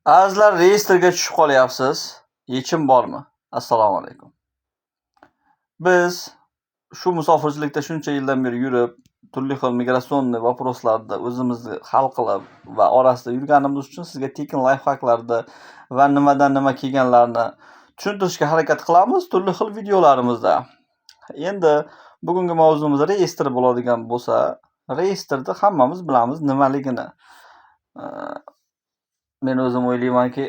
Azizlar, reyestrga tushib qolyapsiz. Yechim bormi? Assalomu alaykum. Biz shu musofirchilikda shuncha yildan beri yurib, turli xil миграционный вопрос larda o'zimizni hal qilib va orasida yurganimiz uchun sizga tekin лайфхак larni va nimadan nima kelganlarini tushuntirishga harakat qilamiz turli xil videolarimizda. Endi bugungi mavzumiz reyestr bo'ladigan bo'lsa, reyestrni hammamiz bilamiz nimaligini. Men o'zim o'ylaymanki,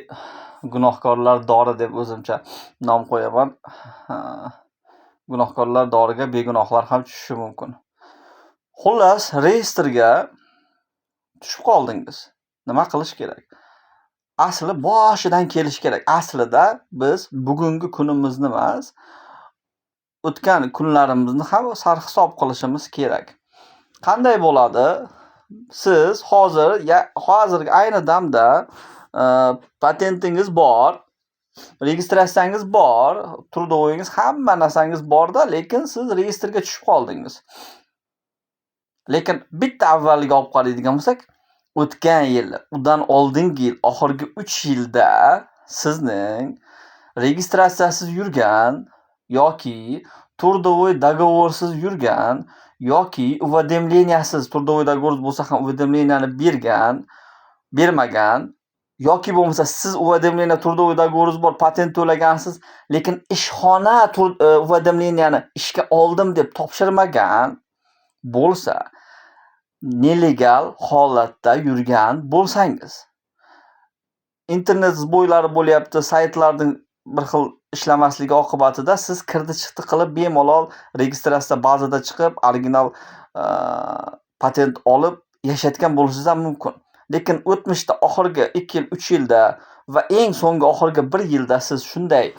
gunohkorlar dori deb o'zimcha nom qo'yaman. Gunohkorlar doriga begunohlar ham tushishi mumkin. Xullas, reyestrga tushib qoldingiz. Nima qilish kerak? Asli boshidan kelish kerak. Aslida biz bugungi kunimizni emas, o'tgan kunlarimizni ham sarhisob qilishimiz kerak. Qanday bo'ladi? Siz hozir hozirgi ayni damda patentingiz bor, registratsiyangiz bor, трудовой ingiz, hamma narsangiz borda, lekin siz reyestrga tushib qoldingiz. Lekin bitta avvaliga olib qaraydigan bo'lsak, o'tgan yil, undan oldingi yil, oxirgi 3 yilda sizning registratsiyasiz yurgan yoki трудовой договор siz yurgan yoki уведомления siz, трудовой договор bo'lsa ham уведомления ni bergan, bermagan yoki bo'lmasa siz уведомление, трудовой договор ingiz bor, patent to'lagansiz, lekin ishxona уведомления ni ishga oldim deb topshirmagan bo'lsa, нелегал holatda yurgan bo'lsangiz, internet сбой lari bo'lyapti, saytlarning bir xil ishlamasligi oqibatida siz kirdi-chiqdi qilib bemalol registratsiya bazada chiqib, original patent olib yashayotgan bo'lishingiz ham mumkin. Lekin o'tmishda oxirgi 2 yil, 3 yilda va eng so'nggi oxirgi 1 yilda siz shunday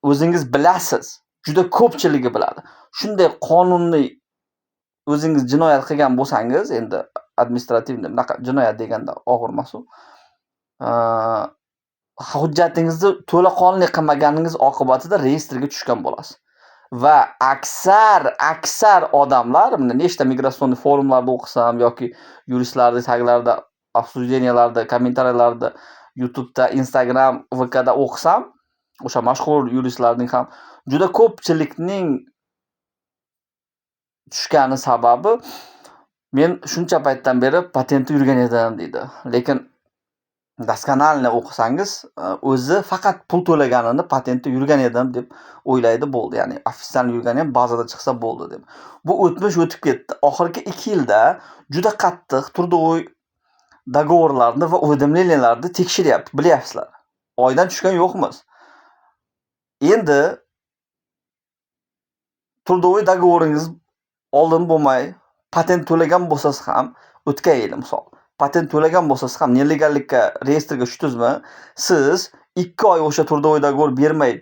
o'zingiz bilasiz, juda ko'pchiligi biladi. Shunday qonuniy o'zingiz jinoyat qilgan bo'lsangiz, endi административный bunaqa jinoyat deganda og'ir emas u. Hujjatingizni to'laqonli qilmaganingiz oqibatida reyestrga tushgan bo'lasiz. Va aksar odamlar, mana nechta миграционный forumlarda o'qisam yoki yuristlarni taglarida, обсуждения larda, kommentariyalarda, YouTube'da, Instagram, VKda o'qisam, o'sha mashhur yuristlarning ham juda ko'pchilikning tushgani sababi, men shuncha paytdan beri patentda yurgan edim, deydi. Lekin досконально o'qisangiz, o'zi faqat pul to'laganini patentda yurgan edim deb o'ylaydi, bo'ldi. Ya'ni официально yurgani ham bazada chiqsa bo'ldi deb. Bu o'tmish o'tib ketdi. Oxirgi 2 yilda juda qattiq трудовой договор larni va уведомления larni tekshiryapti, bilyapsizlar. Oydan tushgan yo'qmiz. Endi трудовой договор ingiz oldin bo'lmay, patent to'lagan bo'lsangiz ham, o'tgan yili misol, patent to'lagan bo'lsangiz ham нелегал likka reyestrga tushdingizmi, siz 2 oy o'sha трудовой договор bermay,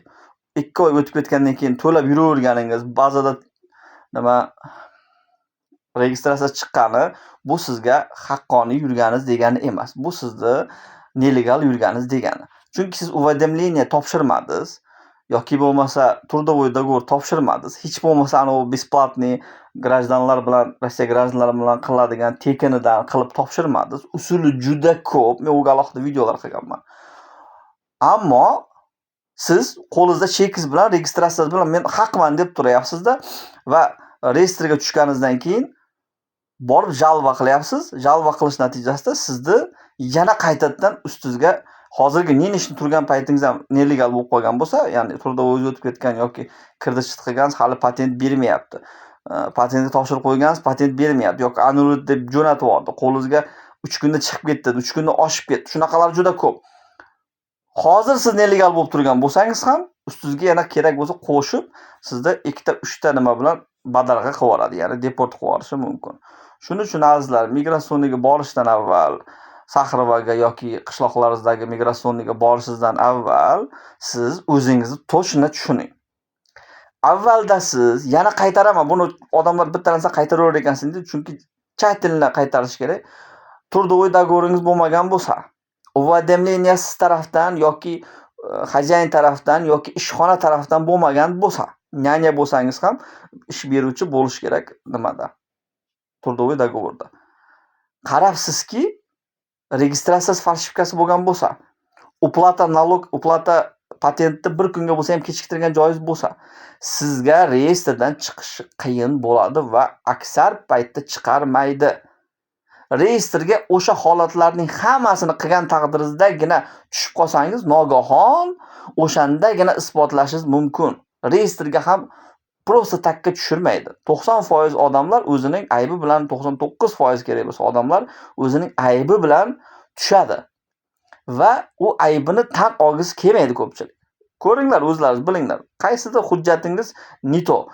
2 oy o'tib ketgandan keyin to'lab yuraverganingiz, bazada nima registratsiya chiqqani, bu sizga haqqoniy yurganingiz degani emas. Bu sizni нелегал yurganingiz degani. Chunki siz уведомление topshirmadingiz yoki bo'lmasa трудовой договор topshirmadingiz. Hech bo'lmasa anavi бесплатный граждан lar bilan, Rossiya граждан lari bilan qiladigan tekinidan qilib topshirmadingiz. Usuli juda ko'p. Men unga alohida videolar qilganman. Ammo siz qo'lingizda chekingiz bilan, registratsiyangiz bilan men haqman deb turyapsizda va reyestrga tushganingizdan keyin borib жалоба qilyapsiz. Жалоба qilish natijasida sizni yana qaytadan ustingizga hozirgi нынешний turgan paytingiz ham нелегал bo'lib qolgan bo'lsa, ya'ni трудовой o'tib ketgan yoki kirdi chiqdi qilgansiz, hali patent bermayapti. Patentni topshirib qo'ygansiz, patent bermayapti yoki аннулировать deb jo'natib yubordi. Qo'lingizga 3 kunda chiqib ketdi, 3 kunda oshib ketdi. Shunaqalar juda ko'p. Hozir siz нелегал bo'lib turgan bo'lsangiz ham, ustingizga yana kerak bo'lsa qo'shib, sizda ikkita, uchta nima bilan badarg'a qilib yuboradi, ya'ni deport qilib yuborishi mumkin. Shuning uchun, azizlar, миграционный ga borishdan avval, Saxarovaga yoki qishloqlaringizdagi миграционный ga borishingizdan avval siz o'zingizni точно tushuning. Avvalda siz, yana qaytaraman, buni odamlar bitta narsa qaytaraverar ekansiz deydi, chunki тщательно qaytarish kerak. Трудовой договор ingiz bo'lmagan bo'lsa, уведомление siz tarafdan yoki хозяин tarafdan yoki ishxona tarafdan bo'lmagan bo'lsa, няня bo'lsangiz ham ish beruvchi bo'lishi kerak nimada? Трудовой договор da. Qarabsizki, Registratsiyasi фальшивка si bo'lgan bo'lsa, уплата налог, уплата patentni bir kunga bo'lsa ham kechiktirgan joyingiz bo'lsa, sizga reyestrdan chiqish qiyin bo'ladi va aksar paytda chiqarmaydi. Reyestrga o'sha holatlarning hammasini qilgan taqdiringizdagina tushib qolsangiz, nogahon o'shandagina isbotlashingiz mumkin. Reyestrga ham просто так ka tushirmaydi. 90% odamlar o'zining aybi bilan, 99% kerak bo'lsa odamlar o'zining aybi bilan tushadi. Va u aybini tan olgisi kelmaydi ko'pchilik. Ko'ringlar, o'zlaringiz bilinglar. Qaysidir hujjatingiz не то.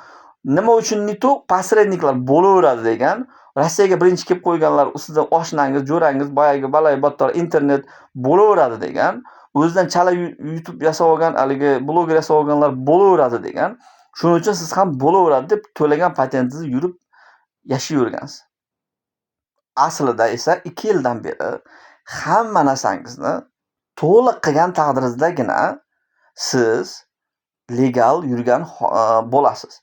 Nima uchun не то? Посредник lar bo'laveradi degan. Rossiyaga birinchi kelib qo'yganlar, sizni oshnangiz, jo'rangiz, boyagi balay battor internet bo'laveradi degan. O'zidan chala YouTube yasab olgan, haligi bloger yasab olganlar bo'laveradi degan. Shuning uchun siz ham bo'laveradi deb to'lagan patentingizni yurib yashayvergansiz. Aslida esa 2 yildan beri hamma narsangizni to'liq qilgan taqdiringizdagina siz legal yurgan bo'lasiz.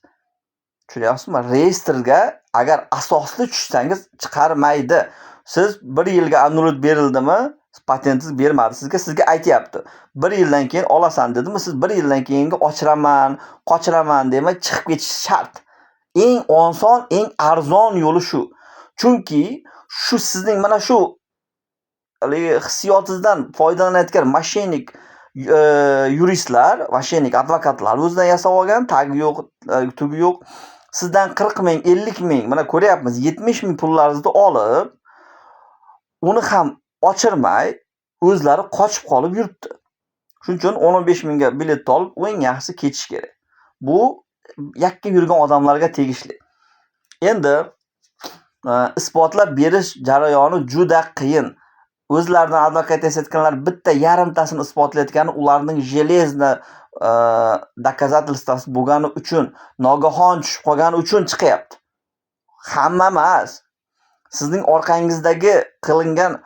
Tushunyapsizmi? Reyestrga agar asosli tushsangiz chiqarmaydi. Siz 1 yilga аннулировать berildimi, patentingiz bermadi sizga, sizga aytyapti. 1 yildan keyin olasan dedimi, siz 1 yildan keyingi ochiraman, qochiraman demay chiqib ketish shart. Eng oson, eng arzon yo'li shu. Chunki shu sizning mana shu haligi hissiyotingizdan foydalanayotgan мошенник yuristlar, мошенник advokatlar o'zidan yasab olgan, tagi yo'q, tugi yo'q. Sizdan 40 ming, 50 ming, mana ko'ryapmiz, 70 ming pullaringizni olib, uni ham ochirmay, o'zlari qochib qolib yuribdi. Shuning uchun 10-15 mingga biletni olib, eng yaxshisi ketish kerak. Bu yakka yurgan odamlarga tegishli. Endi isbotlab berish jarayoni juda qiyin. O'zlaridan advokat yasayotganlar bitta yarimtasini isbotlayotgani ularning железно доказательство si bo'lgani uchun, nogahon tushib qolgani uchun chiqyapti. Hamma emas. Sizning orqangizdagi qilingan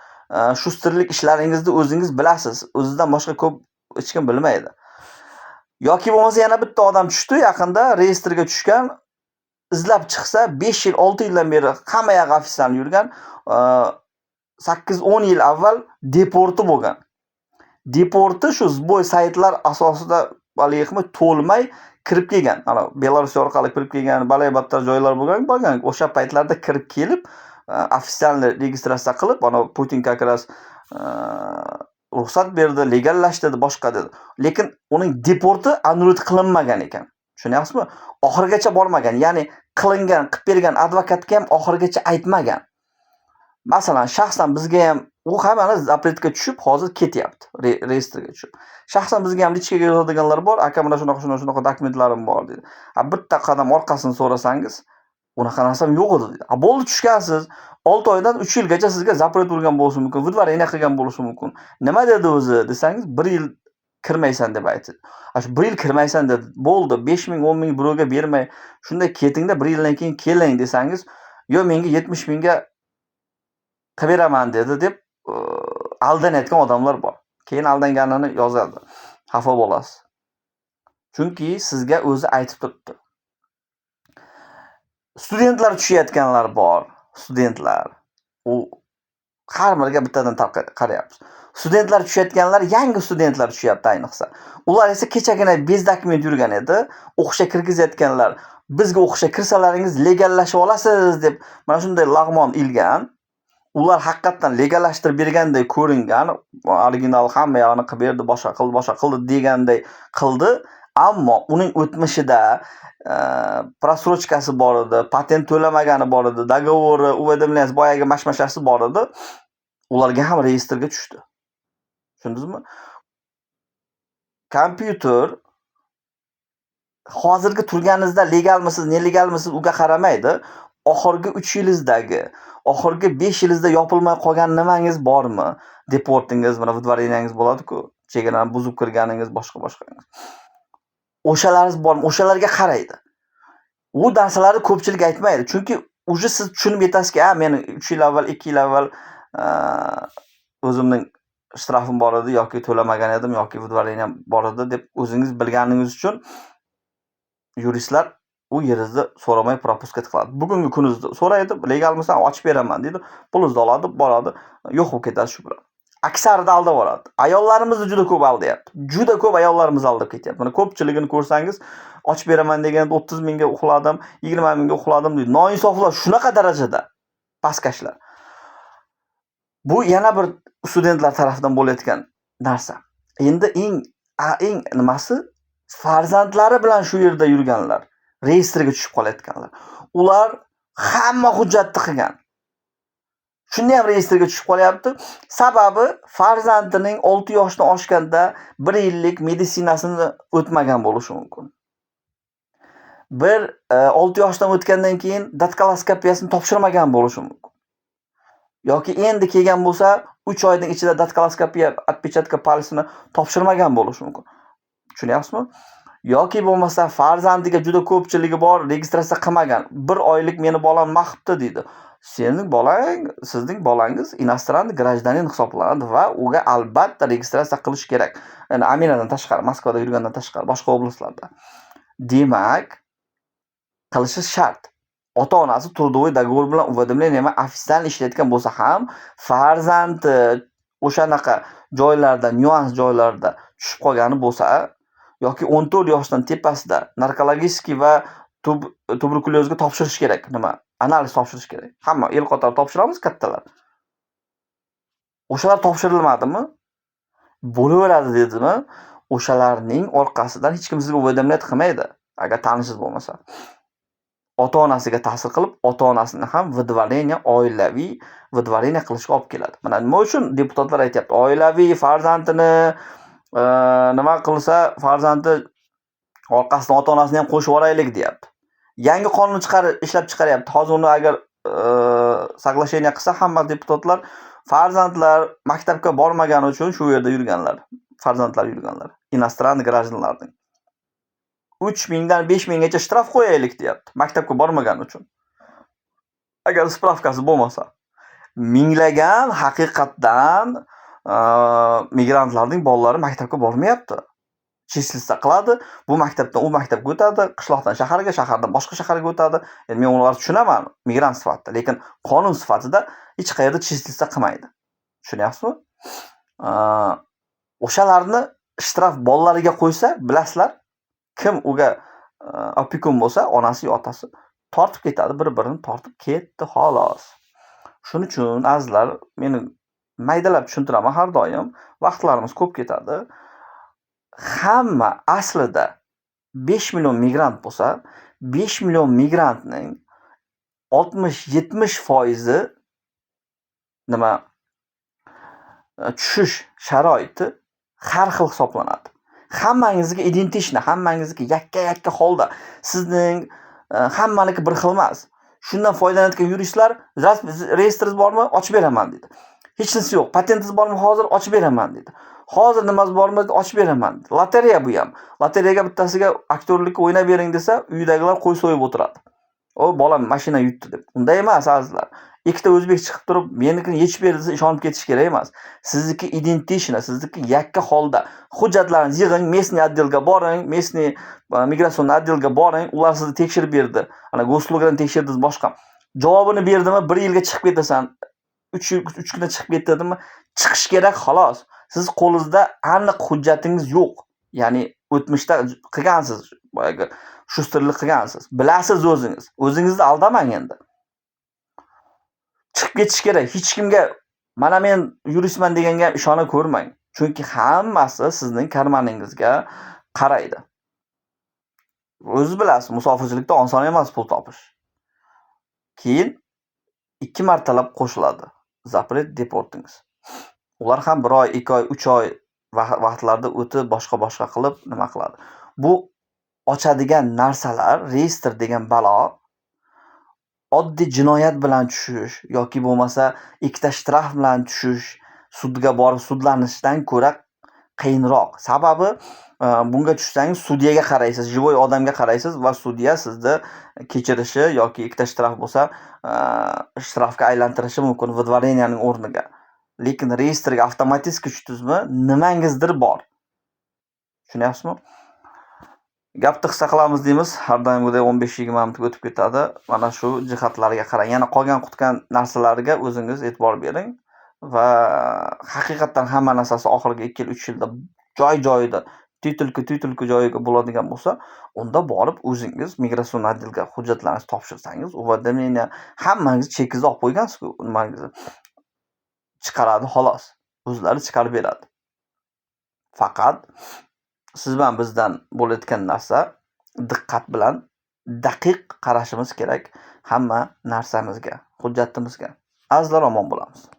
шустер lik ishlaringizni o'zingiz bilasiz. O'zingizdan boshqa ko'p hech kim bilmaydi. Yoki bo'lmasa yana bitta odam tushdi, yaqinda reyestrga tushgan, izlab chiqsa 5 yil, 6 yildan beri hamma yog'i официально yurgan, 8-10 yil avval deporti bo'lgan. Deporti shu сбой saytlar asosida haligi qilmay, to'lmay kirib kelgan. Ana Belarus orqali kirib kelgan, balay-battar joylar bo'lgan, bo'lgan. O'sha paytlarda kirib kelib, официальный registratsiya qilib, ana Putin как раз ruxsat berdi, legallashtirdi, boshqa dedi. Lekin uning deporti аннулировать qilinmagan ekan. Tushunyapsizmi? Oxirigacha bormagan. Ya'ni qilingan, qilib bergan advokatga ham oxirigacha aytmagan. Masalan, shaxsan bizga ham u hammani запрет ga tushib, hozir ketyapti, reyestrga tushib. Shaxsan bizga ham личка ga yozadiganlar bor, aka mana shunaqa, shunaqa, shunaqa dokumentlarim bor deydi. A bitta qadam orqasini so'rasangiz, unaqa narsam yo'q edi deydi. A bo'ldi, tushgansiz. 6 oydan 3 yilgacha sizga запрет urgan bo'lishi mumkin, выдворение qilgan bo'lishi mumkin. Nima dedi o'zi desangiz, 1 yil kirmaysan deb aytdi. A shu 1 yil kirmaysan dedi. Bo'ldi, 5 ming, 10 ming birovga bermay, shunday ketingda 1 yildan keyin keling desangiz, yo menga 70 mingga qilib beraman dedi deb aldanayotgan odamlar bor. Keyin aldanganini yozadi. Xafa bo'lasiz. Chunki sizga o'zi aytib turibdi. Studentlar tushayotganlar bor. Studentlar. U har biriga bittadan qarayapmiz. Studentlar tushayotganlar, yangi studentlar tushyapti ayniqsa. Ular esa kechagina без документ yurgan edi. O'qishga kirgizayotganlar bizga o'qishga kirsalaringiz legallashib olasiz deb mana shunday lag'mon ilgan. Ular haqiqatdan legallashtirib berganday ko'ringan, original hamma yog'ini qilib berdi, boshqa qildi, boshqa qildi deganday qildi. Ammo uning o'tmishida просрочка si bor edi, patent to'lamagani bor edi, договор i, уведомление si, boyagi mashmashasi bor edi. Ularga ham reyestrga tushdi. Tushundingizmi? Kompyuter hozirgi turganingizda legalmisiz, nelegalmisiz uga qaramaydi. Oxirgi 3 yilingizdagi, oxirgi 5 yilingizda yopilmay qolgan nimangiz bormi? Deportingiz, mana выдворение ngiz bo'ladi-ku, chegarani buzib kirganingiz, boshqa boshqangiz. O'shalaringiz bormi? O'shalarga qaraydi. U narsalarni ko'pchilik aytmaydi. Chunki уже siz tushunib yetasizki, a men 3 yil avval, 2 yil avval o'zimning shtrafim bor edi yoki to'lamagan edim yoki выдворение bor edi deb o'zingiz bilganingiz uchun yuristlar U yeringizni so'ramay пропускать qiladi. Bugungi kuningizni so'raydi, legalmisan, ochib beraman deydi. Pulingizni oladi, boradi, yo'q bo'lib ketadi shu bilan. Aksarida aldab yuboradi. Ayollarimizni juda ko'p aldayapti. Juda ko'p ayollarimiz aldab ketyapti. Mana ko'pchiligini ko'rsangiz, ochib beraman deganda 30 mingga uxladim, 20 mingga uxladim deydi. Noinsoflar shunaqa darajada pastkashlar. Bu yana bir studentlar tarafidan bo'layotgan narsa. Endi eng nimasi, farzandlari bilan shu yerda yurganlar, reyestrga tushib qolayotganlar. Ular hamma hujjatni qilgan. Shunda ham reyestrga tushib qolyapti. Sababi farzandining 6 yoshdan oshganda 1 yillik meditsinasini o'tmagan bo'lishi mumkin. Bir 6 yoshdan o'tgandan keyin daktiloskopiyasini topshirmagan bo'lishi mumkin. Yoki endi kelgan bo'lsa, 3 oyning ichida daktiloskopiya отпечатка пальца ni topshirmagan bo'lishi mumkin. Tushunyapsizmi? Yoki bo'lmasa farzandiga juda ko'pchiligi bor, registratsiya qilmagan. 1 oylik meni bolam nima qilibdi deydi. Sening bolang, sizning bolangiz иностранный гражданин hisoblanadi va unga albatta registratsiya qilish kerak. Ya'ni Aminadan tashqari, Moskvada yurgandan tashqari, boshqa oblastlarda. Demak, qilishi shart. Ota-onasi трудовой договор bilan уведомление bilan официально ishlayotgan bo'lsa ham, farzandi o'shanaqa joylarda, nyuans joylarda tushib qolgani bo'lsa yoki 14 yoshdan tepasida narkologический va tuberkulyozga topshirish kerak, nima? Analiz topshirish kerak. Hamma el qatori topshiramiz kattalar. O'shalar topshirilmadimi? Bo'laveradi dedimi? O'shalarning orqasidan hech kim sizga уведомлять qilmaydi, agar tanishingiz bo'lmasa. Ota-onasiga ta'sir qilib, ota-onasini ham выдворение, oilaviy выдворение qilishga olib keladi. Mana nima uchun deputatlar aytyapti, oilaviy farzandini nima qilsa, farzandi orqasidan ota-onasini ham qo'shib yuboraylik deyapti. Yangi qonun ishlab chiqaryapti. Hozir uni agar соглашение qilsa hamma deputatlar, farzandlar maktabga bormagani uchun shu yerda yurganlar, farzandlar yurganlar, иностранный граждан larning 3 mingdan 5 minggacha shtraf qo'yaylik deyapti, maktabga bormagani uchun. Agar spravkasi bo'lmasa. Minglagan haqiqatdan migrantlarning bolalari maktabga bormayapti. Числиться qiladi, bu maktabdan u maktabga o'tadi, qishloqdan shaharga, shahardan boshqa shaharga o'tadi. Endi men ularni tushunaman migrant sifatida, lekin qonun sifatida hech qayerda числиться qilmaydi. Tushunyapsizmi? O'shalarni shtraf bolalariga qo'ysa, bilasizlar, kim uga опекун bo'lsa, onasi yo otasi tortib ketadi, bir-birini tortib ketdi xolos. Shuning uchun azizlar, meni maydalab tushuntiraman har doim, vaqtlarimiz ko'p ketadi. Hamma aslida 5 million migrant bo'lsa, 5 million migrantning 60-70 foizi nima tushish sharoiti har xil hisoblanadi. Hammangizga идентичный, hammangizga yakka-yakka holda. Sizning hammaniki bir xil emas. Shundan foydalanayotgan yuristlar, reyestringiz bormi? Ochib beraman deydi. Hech narsa yo'q. Patentingiz bormi hozir? Ochib beraman deydi. Hozir nimasi bormi? Ochib beraman deydi. Lotereya bu ham. Lotereyaga bittasiga aktyorlikka o'ynab bering desa, uydagilar qo'y so'yib o'tiradi. O bolam mashina yutdi deb. Unday emas azizlar. Ikkita o'zbek chiqib turib, menikini yechib ber desa ishonib ketish kerak emas. Sizniki идентичный, sizniki yakka holda. Hujjatlarni yig'ing, местный отдел ga boring, местный миграционный отдел ga boring, ular sizni tekshirib berdi. Ana госуслуга dan tekshirdingiz boshqa. Javobini berdimi, 1 yilga chiqib ketasan. 3 yil, 3 kunda chiqib ketdi dedimi? Chiqish kerak xolos. Siz qo'lingizda aniq hujjatingiz yo'q. Ya'ni o'tmishda qilgansiz, boyagi shusterlik qilgansiz. Bilasiz o'zingiz. O'zingizni aldamang endi. Chiqib ketish kerak. Hech kimga mana men yuristman deganga ham ishona ko'rmang. Chunki hammasi sizning karmaningizga qaraydi. O'zingiz bilasiz, musofirchilikda oson emas pul topish. Keyin 2 martalab qo'shiladi запрет deportingiz. Ular ham 1 oy, 2 oy, 3 oy vaqtlarda o'tib boshqa-boshqa qilib nima qiladi. Bu ochadigan narsalar, reyestr degan balo oddiy jinoyat bilan tushish yoki bo'lmasa ikkita shtraf bilan tushish, sudga borib sudlanishdan ko'ra qiyinroq. Sababi bunga tushsangiz sudyaga qaraysiz, живой odamga qaraysiz va sudya sizni kechirishi yoki ikkita shtraf bo'lsa, shtrafga aylantirishi mumkin выдворения ning o'rniga. Lekin reyestrga avtomatik tushdingizmi, nimangizdir bor. Tushunyapsizmi? Gapni qisqa qilamiz deymiz. Har doimgidek 15-20 minut o'tib ketadi. Mana shu jihatlarga qarang. Yana qolgan-qutgan narsalarga o'zingiz e'tibor bering va haqiqatdan hamma narsasi oxirgi 2 yil, 3 yilda joy-joyida, тютелька-тютелька joyiga bo'ladigan bo'lsa, unda borib o'zingiz миграционный отдел ga hujjatlaringizni topshirsangiz, уведомление hammangiz chekingizni olib qo'ygansiz-ku, nimangizni chiqaradi xolos. O'zlari chiqarib beradi. Faqat siz bilan bizdan bo'layotgan narsa diqqat bilan daqiq qarashimiz kerak hamma narsamizga, hujjatimizga. Azizlar, omon bo'lamiz.